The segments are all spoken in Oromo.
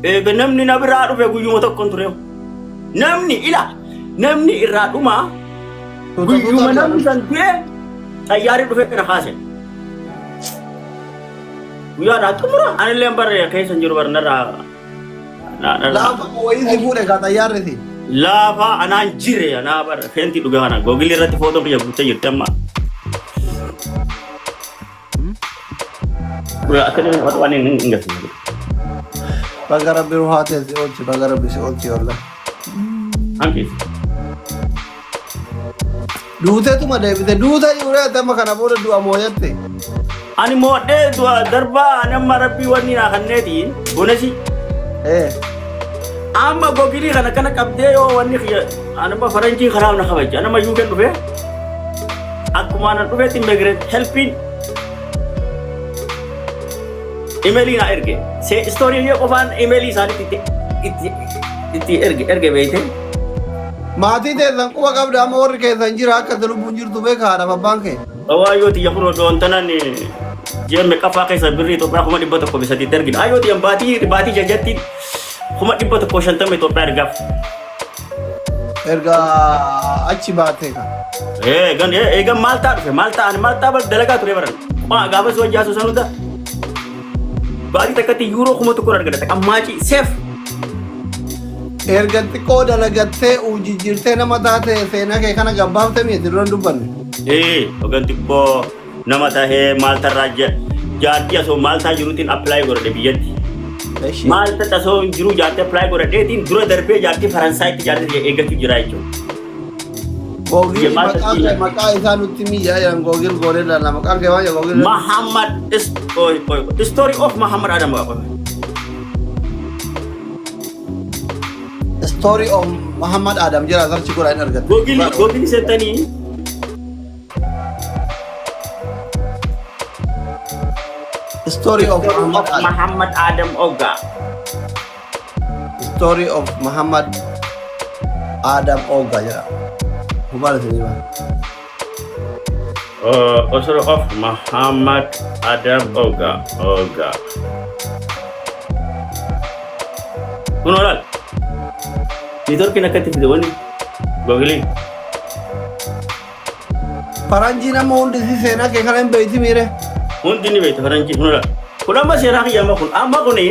Eega namni na biraa dhufe guyyuma tokkon ture. Namni ila namni irraa dhumaa Tuuta tuuta guyyuma du'a namni namni. san du'e xayyaarri dhufe na kaase. Guyyaadhaa xumura anillee barre keessa hin jiru barre narraa narraa. Laafa wayii si fuudhe kaa xayyaarri si. Laafa anaan jire anaa barre feentii dhugaa kana googilii irratti footoo kiyya guuttee jirti amma. Akka inni waan hin garsiisu. Baga rabbi ruhaa tee si oolche baga rabbi si oolche wallah. Hanqis. Duuteetuma deebite duuta yuuree ati amma kana booda du'a mooyatte. Ani moodhee du'a darbaa ani amma rabbii wanni naa kanneeti bonesi. Eh. Amma gogilii kana kana qabdee yoo wanni kiyya ani amma faranjii kanaaf na kabaja. Ani amma yuukeen dhufee akkuma anan dhufeetti immigrant helpiin imeelii naa erge. See istoorii yoo qofaan imeelii isaaniitti itti itti itti erge erge beeyte. Maatii teessan quba qabda amma warri keessan jira akka ati lubbuun jirtu beeka haadhaaf abbaan kee. Waayyoo tiyya kun odoo tanan ji'a meeqaffaa keessa birrii Itoophiyaa 103,000 ergina. Ayyoo tiyya baatii baatii jajjatti 150,000 Itoophiyaa ergaaf. Erga achi baatee kan. Eegan eegan Maaltaa dhufe Maaltaa ani Maaltaa bar dalagaa ture baran. Kuma gaafa si wajji haasoo san hunda baatii takkatti yuuroo 1000 argata takka maacii seef. Erga xiqqoo dalagattee jijjiirtee nama taate seenaa kee kana gabbaafte miti dura hin dubbanne. Ee hogan xiqqoo nama tahee Maaltarraa jaartii osoo Maaltaa jiruutiin apply godhadhe biyyatti. Eshi. Maalta tasoo hin jiru jaartii apply godhadheetiin dura darbee jaartii Faransaayitti jaartii eeggachuu jira jechuudha. Googil Biyya Maalta maqaan kee maqaa isaa nutti miidhaa jiran googil goonee ilaalla maqaan kee waan jedhu googil. Muhammad story of Muhammad Adam qaba. Story of Muhammad Adam jira search godhaa hin argatte. Googil googil settanii Story of Muhammad Adam. Muhammad Adam Oga. Story of Muhammad Adam Oga jedha. Hubaala isin hima. Story of Muhammad Adam Oga Oga. Kun olaal. Networkiin akkatti fide wani googiliin. Faranjiin amma hundi si seenaa kee kana hin beeyti miire. Hundi ni beekta faranjii kun olaal. Kun amma seenaa kiyya amma kun amma kuni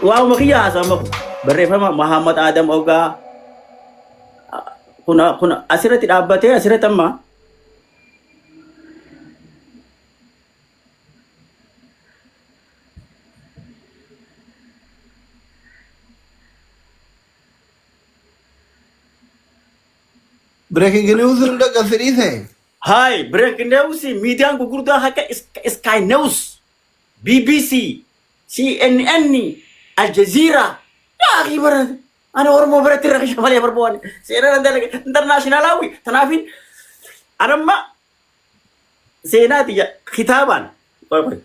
waa'uma kiyya haasa amma kun barreeffama Muhammad Adam Ogaa kun kun asirratti dhaabbatee asirratti amma Breaking news hunda gasi dhiise. Hai, breaking news miidiyaan gurguddaa akka Sky News, BBC, CNN, Al Jazeera. Yaa akii bara ani Oromoo biratti rakisha malee barbaade. Seenaan internationalaawi. Tanaafin anamma seenaa tiyya kitaabaan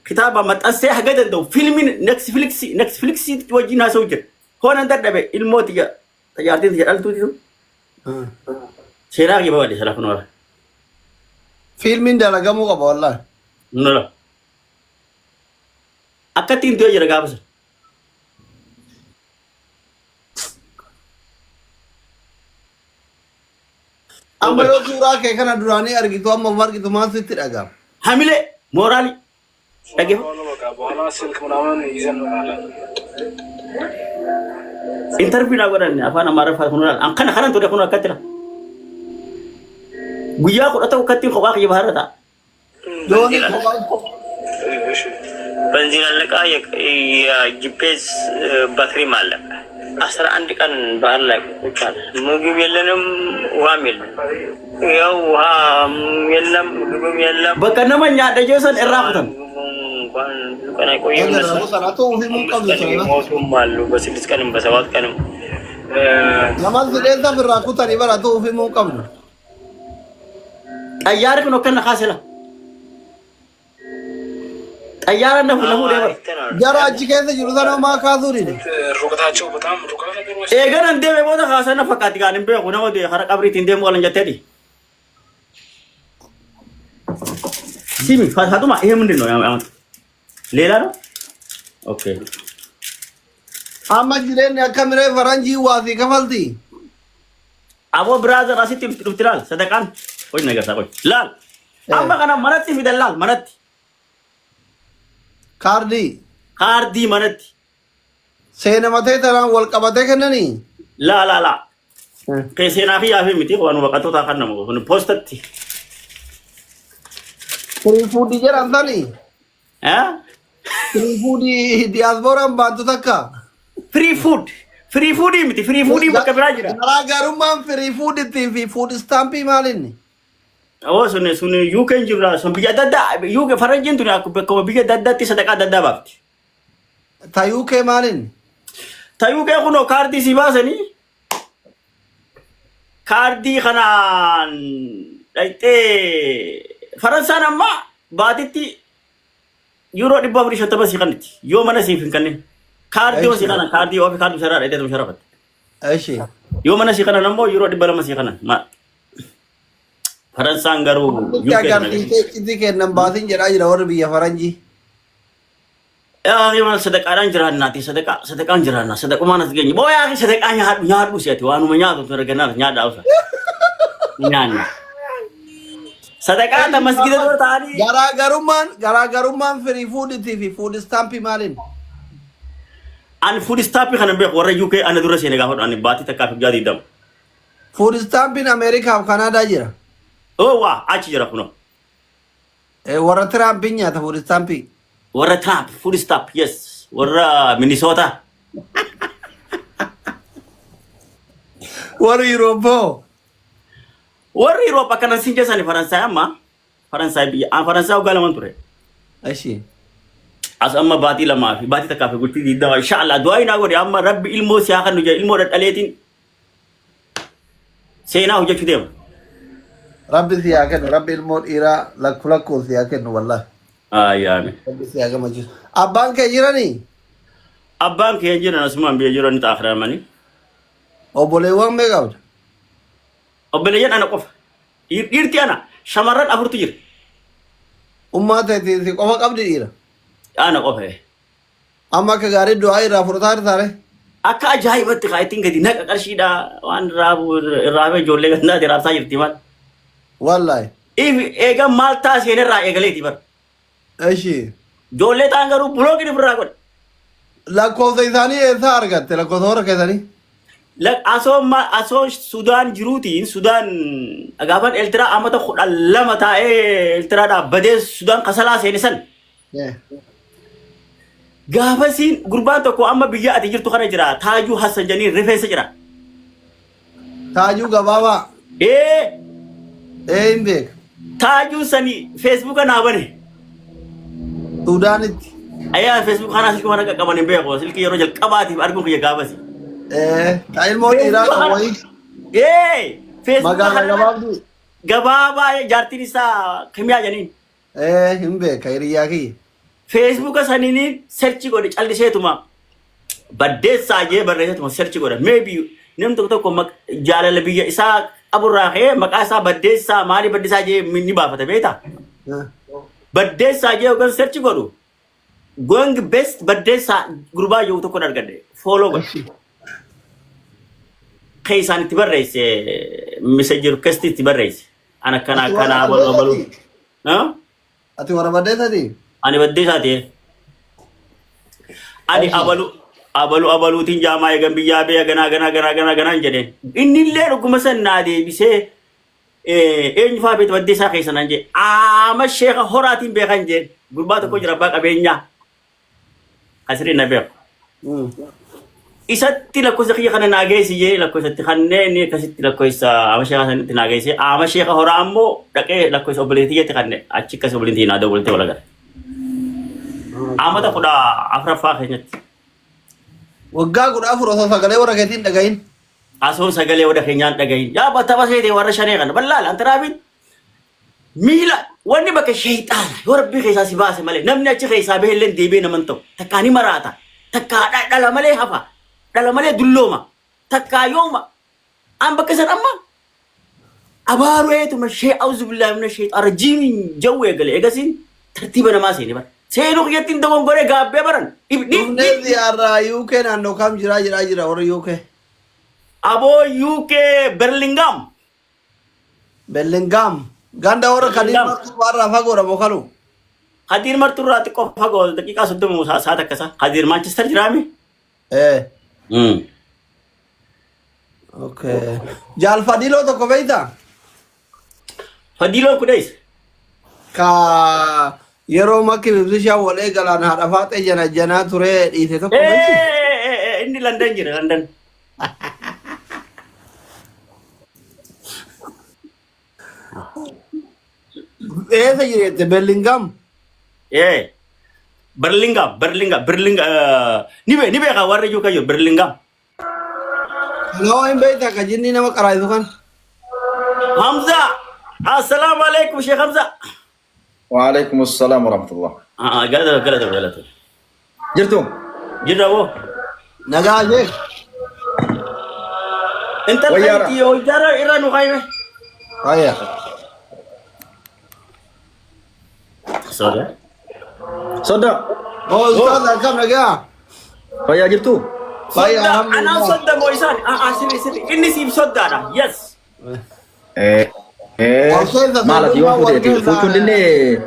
kitaaba maxxansee haga danda'u fiilmiin Netflix Netflix wajjin haasa'u jira. Hoonan dadhabe ilmoo tiyya tajaajiltiin tiyya dhaltuuti sun seenaa kiyya babal'isa lafa noora. Fiilmiin dalagamuu qaba wallahi. Nola. Akkatti hin du'e jira gaafa sana. Amma yoo suuraa kee kana duraanii argitu amma of argitu maal sitti dhaga'ama? Hamilee mooraalii dhaggeeffa. በቃ በኋላ ስልክ ምናምን ይዘን እንመጣለን። Interview naa godhan afaan Amaariffaa kun olaal. An kana kanan ture kun akkatti la. Guyyaa 11 akkatti kophaa kiyya baharra ta'a. Doonii kophaa እሺ በንዚን አለቃ፣ የጂፒኤስ ባትሪም አለቀ። 11 ቀን ባህር ላይ ቁጭ አለ። ምግብ የለንም፣ ውሃም የለም። ያው ውሃም የለም፣ ምግብም የለም። Bakka nama nyaadha jeessan irraa kutan. ምግቡም እንኳን ብዙ ቀን አይቆይም። እነሱ Sanatu himuu አምስት qabdu ቀን sana. የሞቱም አሉ፣ በስድስት ቀንም በሰባት ቀንም። Nama sidheessa irraa kutanii baratu himuu qabdu. Xayyaarri kun akkana kaasela. Xayyaara na fuudhee bara. Jara achi keessa jiru sana maa kaasuu dide. ሩቀታቸው በጣም ሩቅ ነበር ወይስ? Eeganan deeme booda kaasan na fakkaatti gaan hin beeku nama du'e hara qabriitiin deemu qalan jetteedhi. Simi Fatuma ይሄ ምንድን ነው ያመጣው? ሌላ ነው። ኦኬ። Amma jireenyi akka miree faranjii waa sii kafalti. Aboo brother, asitti dhufti laal, sadaqaan qoy nagarsaa, qoy laal. Amma kana manatti fidan, laal, manatti. Kaardii. Kaardii manatti. Seenamatee tanaan wal qabatee kennanii. Laa laa laa. Kee seenaa fi yaafii miti, waan baqattoota kan namu kun poostatti. Free food jedhan sani. Eh? Free food diyaaspooraan baantu takka. Free food. Free food miti, free food bakka biraa jira. Garaagarummaan free food ittii fi food stamp maalinni? Oo, sun UK hin jiru, sun biyya adda addaa, UK faranjiin tuni akkuma biyya adda addaatti sadaqaa adda addaa baafti. Ta UK maalinni? Ta UK kunoo kaardii si baasanii, kaardii kanaan dhaqxee Faransaan amma baatitti yuuroo 450 sii kanniti yoo mana siif hin kennin. Kaardii yoo sii kanan, kaardii ofii kaardii sharaa dhaqxee sharafatte. Eshi. Yoo mana sii kanan ammoo yuuroo 200 sii kanan. Faransaan garuu Nutti UK kana agarsiisee iccitii kennan baasin jedhaa jira warri biyya faranjii. Yaa maal, sadaqaadhaan jiraannaati, sadaqaa sadaqaan jiraanna, sadaqumaan as geenye. Boo yaa, sadaqaa nyaadhu nyaadhu, si'ati waanuma nyaatu tun argannaa nyaadhaa usa. Nyaanna. Sadaqaa ta masgida dura ta'anii. Garaagarummaan free food ittii fi food stamp maaliin? Ani food stamp kana beeku, warra UK ana dura seene gaafa ani baatii takkaa fi guyyaa 20. Food stampiin Ameerikaa fi Kanaadaa jira. Oo, waa achi jira kunoo. Warra Tiraampiin nyaata food stamp. Warra Trump food stamp, yes, warra Minnesota. Warri Yurooppoo. Warri Europe akkana siin jeessani, Faransaay amma Faransaay biyya an Faransaay waggaa lamaan ture. Eshi. As amma baatii lamaa fi baatii takkaa fi gultii 20, inshallah du'aa naa godhe. Amma rabbi ilmoo siyaa kan nu jedhe, ilmoo dhadhaleetiin seenaa hojjechuu deema. Rabbi si haa kennu. Rabbi ilmoo dhiiraa lakku lakkuun si haa kennu, wallahi. Ayyaame. Rabbi si haa gammachiisu. Abbaan kee jiranii? Abbaan kee jiran, asumaan biyya jiran ni xaafiramanii. Obboleewwan meeqa qabda? Obboleeyyan ana qofa. Dhiirti ana, shamarran afurtu jira. Ummaa ta'e si qofa qabdi dhiira. Ana qofa. Amma akka gaarii du'aa irraa fudhataa jirtaare. Akka ajaa'ibatti kaayittiin gadi naqa qarshiidha, waan irraa ijoollee gandaati raabsaa jirti maal. Wallahi. If eega maal taa seenerraa eegaleeti bara. Eshi. Ijoollee ta'an garuu block ofirraa godhe. Lakkoofsa isaanii eessaa argatte, lakkoofsa warra keessanii? Asoo Sudaan jiruutiin, Sudaan gaafan Eeltiraa amata 12 taa'ee Eeltiraadhaa badee Sudaan kasalaa seene san. Gaafasiin gurbaan tokko amma biyya ati jirtu kana jira, Taajuu Hassan jedhanii, rifeensa jira. Taajuu gabaabaa. Ee. Ee, hin beeka. Taajuun sani Feesbuuka naa bane. Suudaanitti. Ayyaa, Feesbuuk kanaa silkii mana qaqqaban hin beeku, silkii yeroo jalqabaatiif arguun kiyya gaafasi. Ee, ta ilmoo dhiiraa qabu wayii. Ee, Feesbuuka Magaala kana gabaabduu. Gabaabaa, jaartiin isaa kimiyaa jedhaniin. Ee, hin beeka, hiriyyaa kiyya. Feesbuuka saniin search godhe, calliseetuma baddeessaa jee barreesseetuma search godhe. Maybe namni tokko tokko jaalala biyya isaa qaburraa ka'ee maqaa isaa baddeessaa maali baddeessaa jee ni baafata, beektaa? Baddeessaa jee yookaan search godhu, going best baddeessaa gurbaa jiru tokko argadhe, follow godhe. Keessaan itti barreesse, message request itti barreesse. Ana akkana Ati akkanaa warra baluu baluu. baddeessaati? Ati warra baddeessaati? Ani baddeessaati. Ani abalu abalu abaluutiin jaamaa eegan biyyaa bee ganaa ganaa ganaa ganaa ganaan jedheen. Inni illee dhuguma san naa deebisee, eenyu fa'aa beektu baddeessaa keessa naan jedhe. Aama sheeka horaatiin beekan jeen. Gurbaa tokko jira, abbaa qabeenyaa. Asirii na beeku. Isatti lakkoofsa kiyya kana naa geessi jee, lakkoofsatti kanneen inni akkasitti lakkoofsa aama sheeka sanitti naa geesse. Aama sheeka horaa ammoo dhaqee lakkoofsa obboleettii kiyyatti kanne, achi akkas obboleettii naa dawwalte wal agarre. Amata 14ffaa keenyatti. Waggaa 14 osoo sagalee warra keetiin dhagahin. Asoo sagalee warra keenyaan dhagahin. Yaa bakka seete warra shanee kana ballaala antaraabiin miila wanni bakka sheexaana yoo rabbii keessaa si baase malee, namni achi keessaa bahee illee deebi'ee naman ta'u. Takkaa ni maraata, takkaa dhala malee hafa, dhala malee dullooma, takkaa yooma an bakka san amma abaaru eetuma shee auzu billaahi mina sheexaan rajiimiin jawwee gale, eegasiin tartiiba namaa seene bara. Seenuu kiyyatti hin dogongoree gaabbee baran. Dhufnee ziyaarraa UK naannoo kam jiraa jiraa jira warri UK. Aboo UK Berlingam. Bellingham. Ganda warra kadiir Bellingham. martuu baarraa fagoodha moo kalu? Kadiir marturraa xiqqoo fagoo daqiiqaa 30 sa'a takka isaa. Kadiir Manchester jiraami. Eh. Okay. Jaal Fadiloo tokko beektaa? Fadiloon kudees. Ka yeroo makki bibsishaa wal eegalaan haadha faaxee jana janaa turee dhiise tokko beekti? Inni London jira London. Eessa jira Bellingham? Eh. Berlingam, Berlingam, Berlingam. Ni beeka warri UK jiru Berlingam. Kanoo hin beektaa ka jinni nama qaraayisu kan? Hamza. Assalaamu alaikum Sheikh Hamza. وعليكم السلام ورحمة الله. Ah, galata galata galata. Jirtu. Jirra boo. Nagaa sheek. Intala Wayyaara. itti hojjara irra nu kaayime. Haya. Sorry. Sodda. Oh, ustaaz akkam nagaa? Fayyaa jirtu. Fayyaa Sodda, anaan alhamdulillah. sodda moo isaan? Ah, ah, sirri sirri. Inni siif soddaadha. Yes. Eh. Wal keessa Maal ati yoo soddummaa wal fuute keessa fuuchuun dinnee